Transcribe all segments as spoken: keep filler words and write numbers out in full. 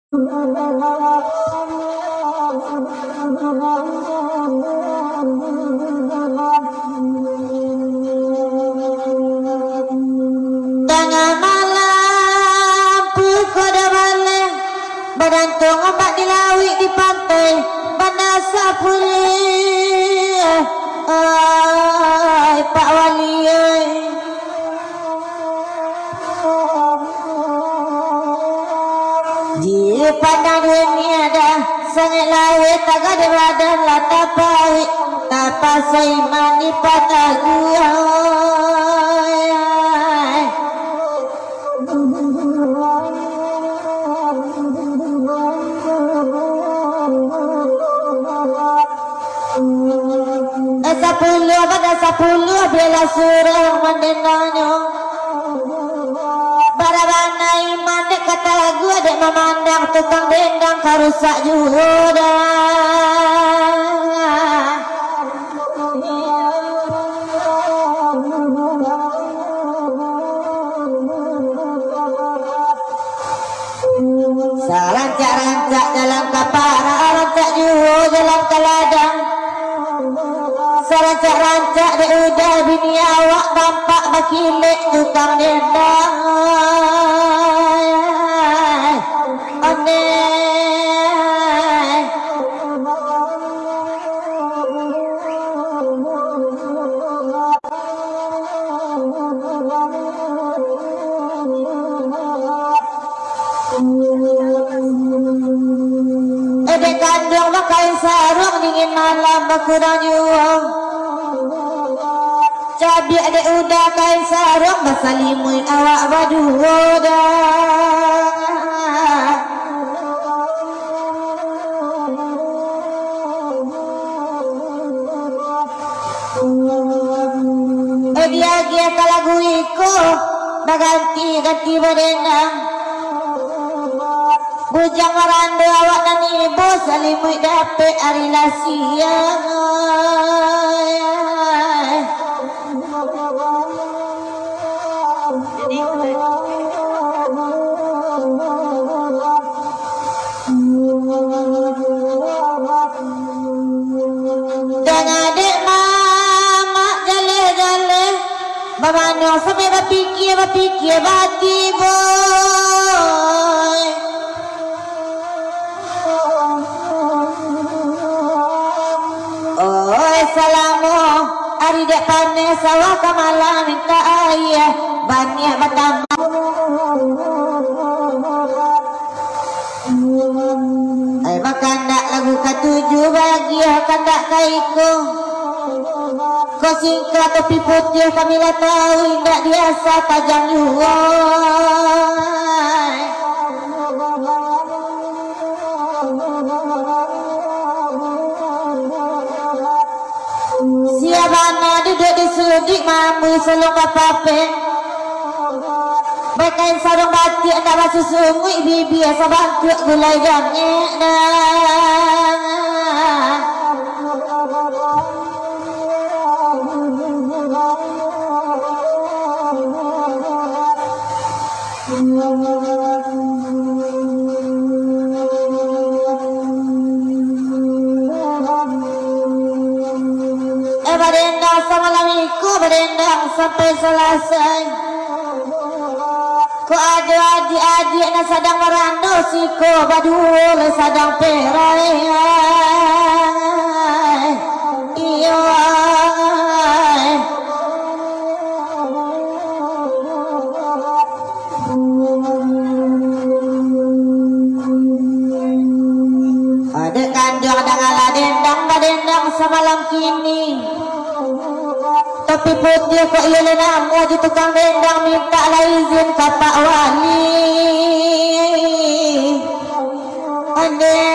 Tangah malam, pukua duo baleh, badantuang ombak di lauik di pantai, bana sapuluah, oi, Pak Wali, oi. Dipandang dunia dah sangaik laweh, tagak di badan lah tapaik, tapasai mandi pataguah. Eh, sapuluah, bana sapuluah, bialah surang mandendangnyo. Bara bana iman dek kataguah, dek mamandang tukang dendang ka rusak juo dah. Sarancak-rancak jalan ka parak, rancak juo jalan ka ladang. Sarancak-rancak dek udah bini awak, tampak bakilek tukang dendang. Ondeh. Eh, dek kanduang bakain saruang, dingin malam bakurang juo. Cabiak dek udah kain saruang, basalimuik awak baduo dah. Eh, diagiah ka lagu iko, baganti-ganti badendang. Bujang marando awak nan ibo, salimuik dapek ari lah siang. Danga dek mamak jaleh-jaleh, bamanuang sampai bapikia, bapikia batibo. Oi, salamo ari dek paneh, sawah ka malam mintak aia, baniak batambah. Ai, bakandak lagu katuju, bagiah kandak ka iko. Ko singkek topi putiah, kami lah tahu, indak biasa tajam juo. Sia bana duduak di sudik, mambu salong bapapek. Bakain sarung batik, indak basusunguik, bibia sabangkuak gulai jangek dah. Eh, badendang samalam iko, badendang sampai salasai. Ko ado adiak-adiak nan sadang marando, siko baduo lai sadang perai. Iyo. Adek kanduang, dangalah dendang badendang samalam kini. Topi putiah kok iyo lah namuah jo tukang dendang, mintak lah izin ka Pak Wali. Ondeh.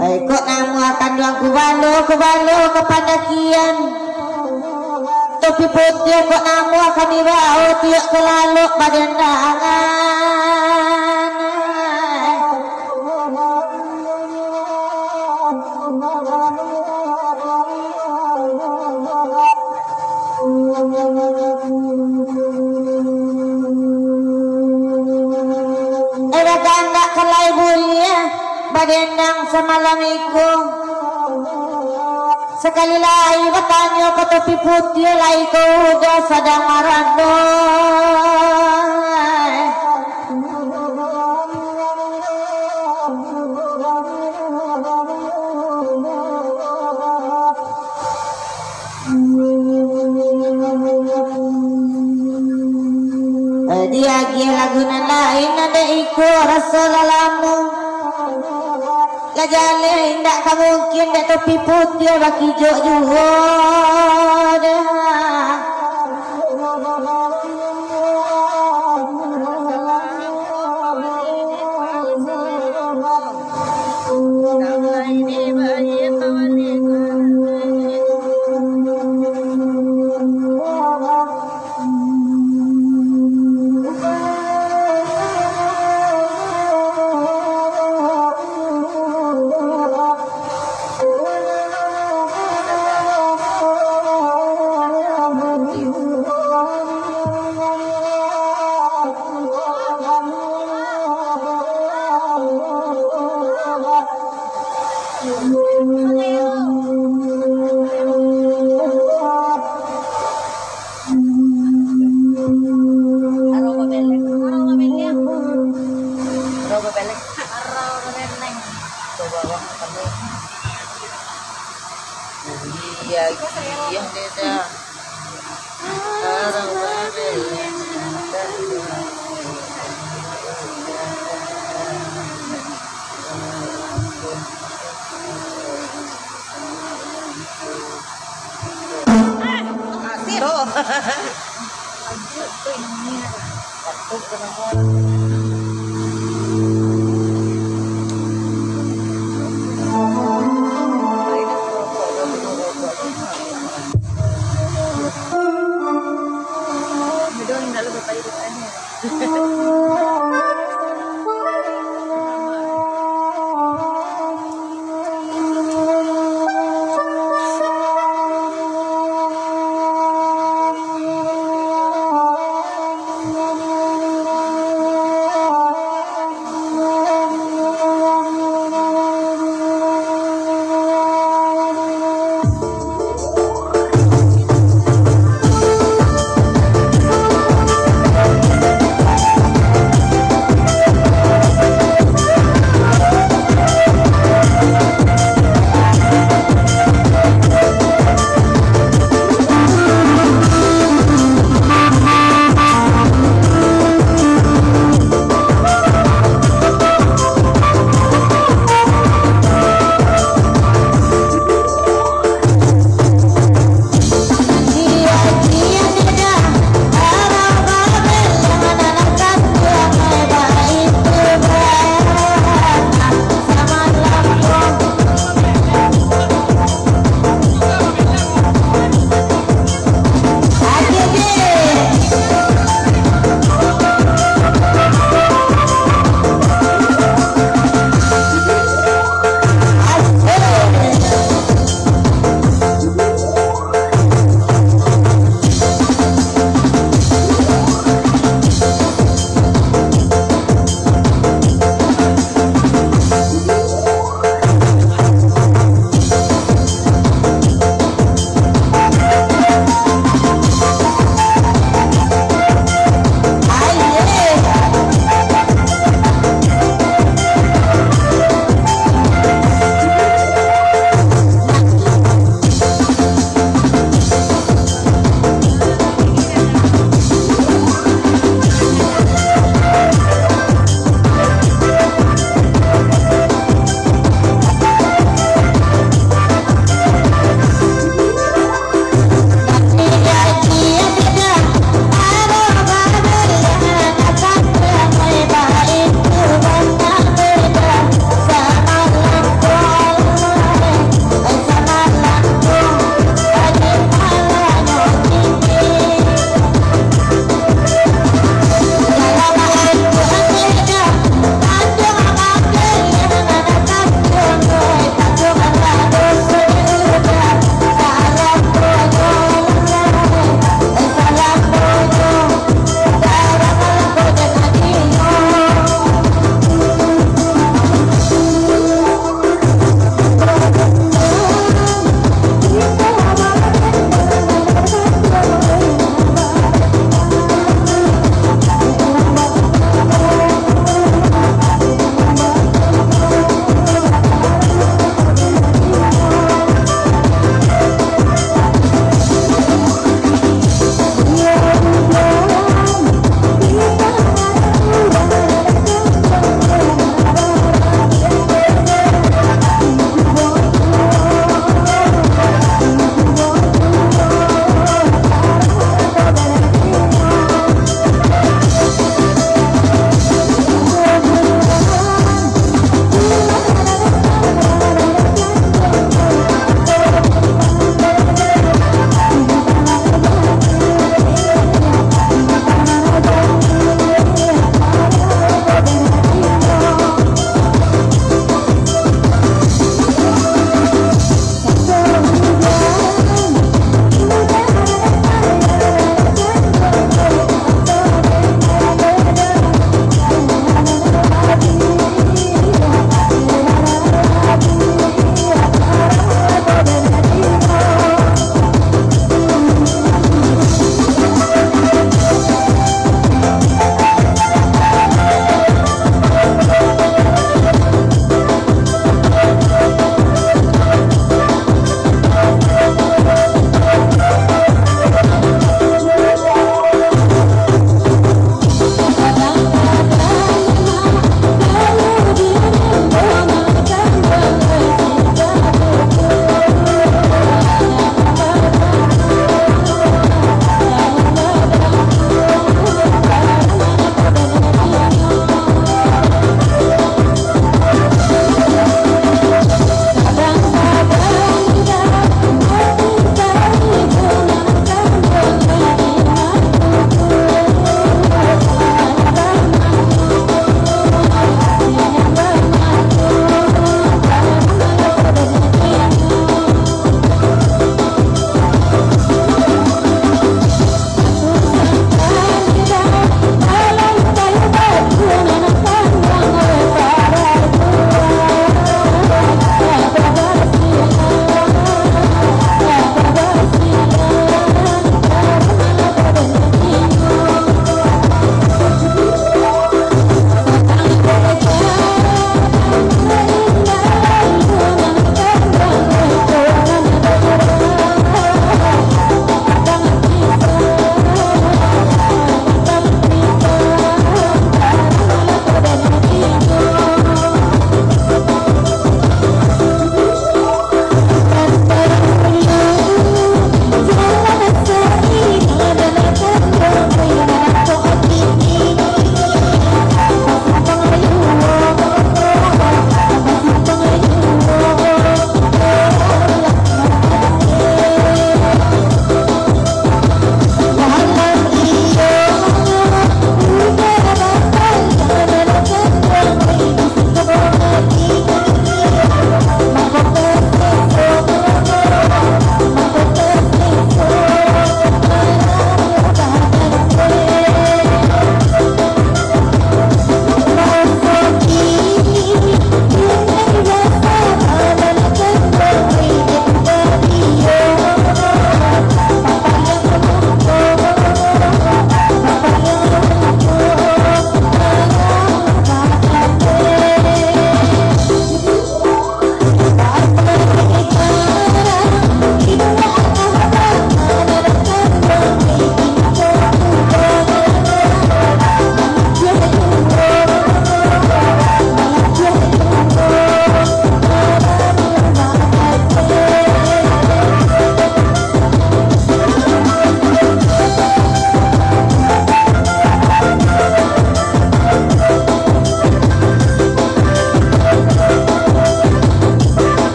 Ai, kok namuah kanduang kubalo, kubalo ka pandakian. Topi putiah kok namuah kami bao, tiok ka lalok badendangan. Malam iko, sakali lai batanyo ka topi putiah, lai ko udah sadang marando. Diagiah lagu nan lain, nan dek iko raso lah lamo. Lah jaleh indak ka mungkin dek topi putiah bakijok juo doh. Iya, iya, deh, dah.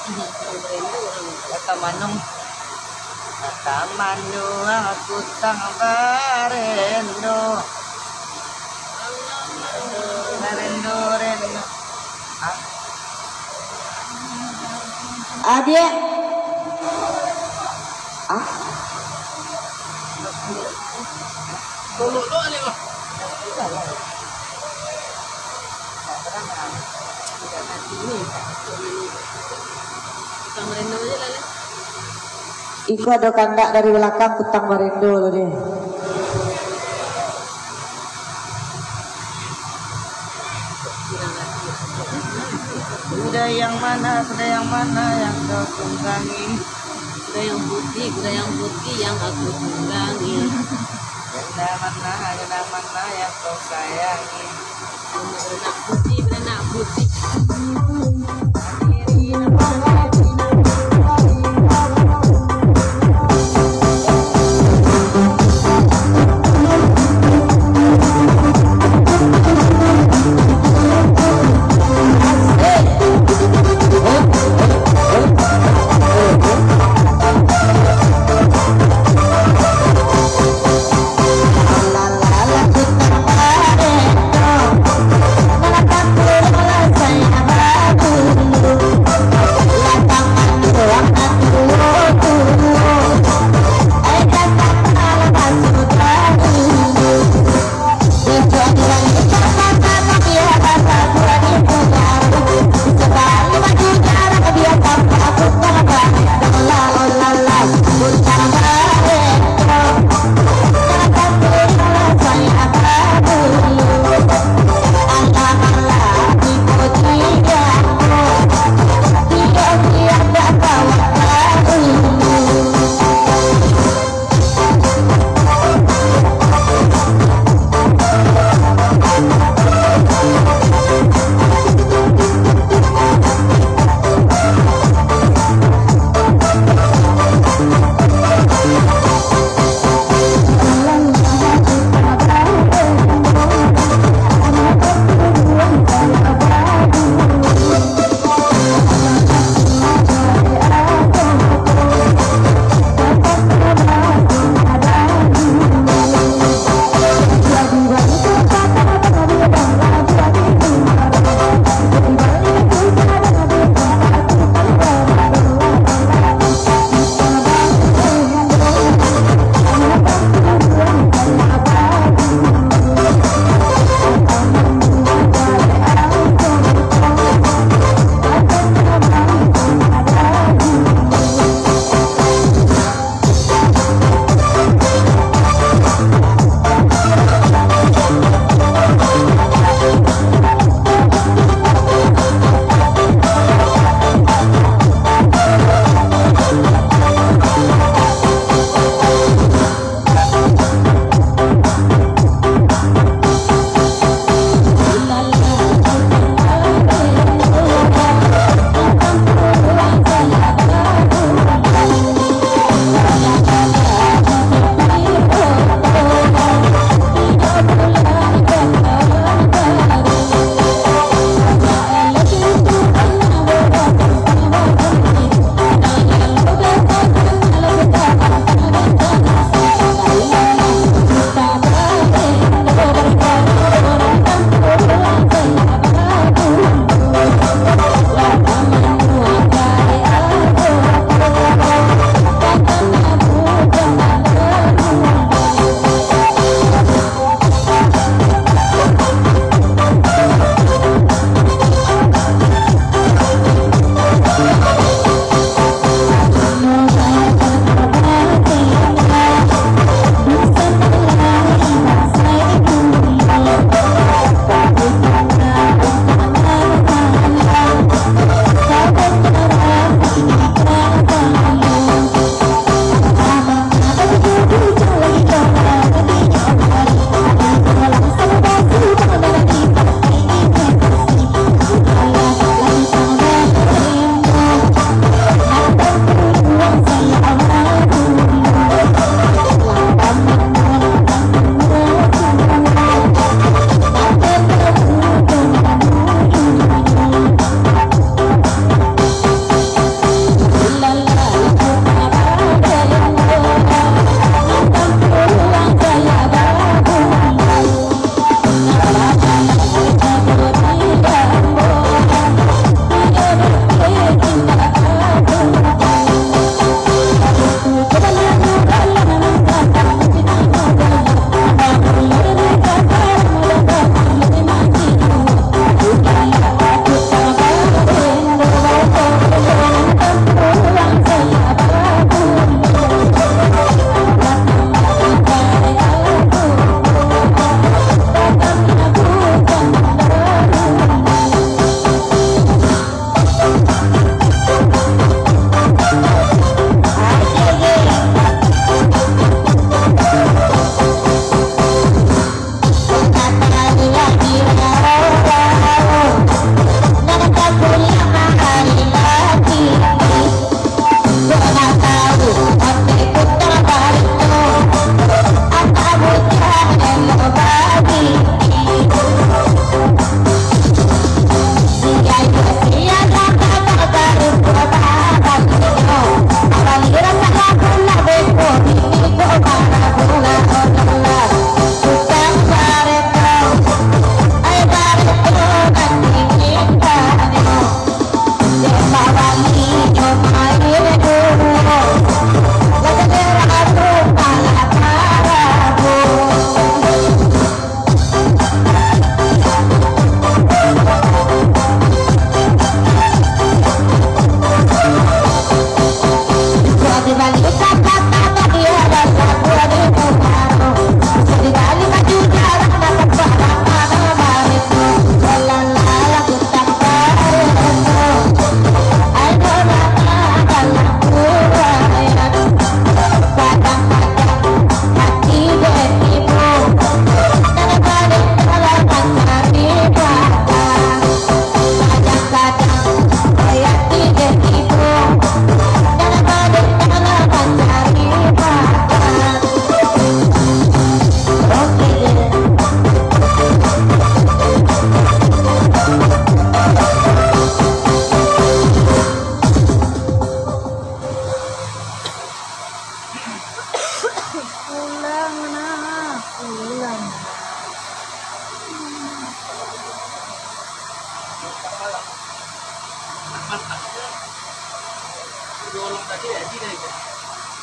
Kata manung. Kata manung, aku tang barendo. Barendo, rendo. Ah. Adiak. Ah. Iko ado kandak dari balakang, kutang barendo tu deh. Kuda yang mana, kuda yang mana yang kau tunggangi? Kuda yang putih, kuda yang putih yang aku tunggangi. Kuda mana, kuda mana yang kau sayangi? Beranak putih, beranak putih.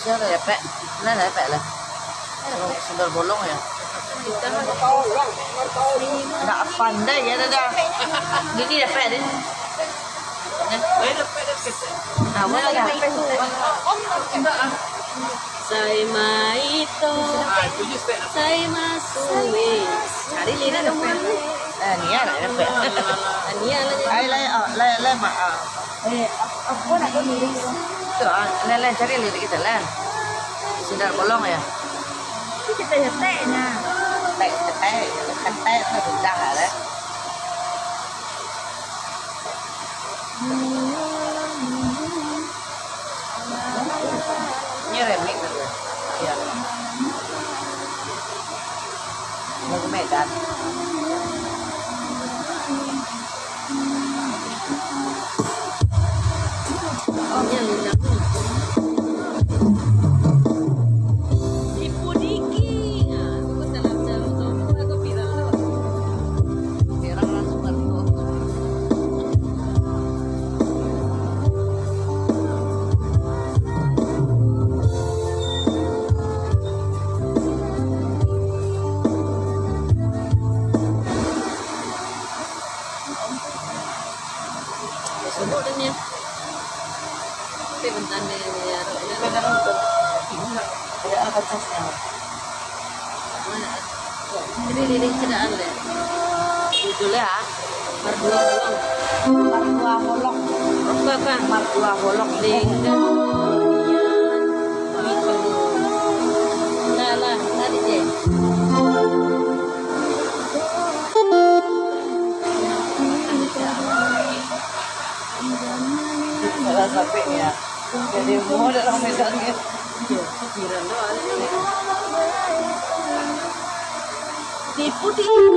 Siapa dapat? Mana dapat lah? Sundal bolong ya? Nak pandai ya, Dada. Ini dapat, ini. Nah, mana dah? Sai maito, sai masue. Cari lirik dong, Bang. Ah, ni lah, dapat. Ah, ni lah. Ai, lai, ah, lai, lai, mak, ah. Eh, ap-, apa nak kau lirik tu? Tu, ah, lai, lai, cari lirik kita lah. Sundal bolong ya? Itu kita nyetek, nah. Tek, tek, tek, tu sudah lah. Ini remix tu. Iya. Lagu Medan. Sodok dan ya. Tapi bentar ni, ya. Ada apa casnya? Jadi, ini cerita anda. Judulnya, ah, Mardua Holok. Mardua Holok. Apa, apa? Mardua Holok. Lingga. Itu. Lah, lah, tadi je. Salah sampai ni, ya. Jadi, mau dalam Medan ni. Di putih.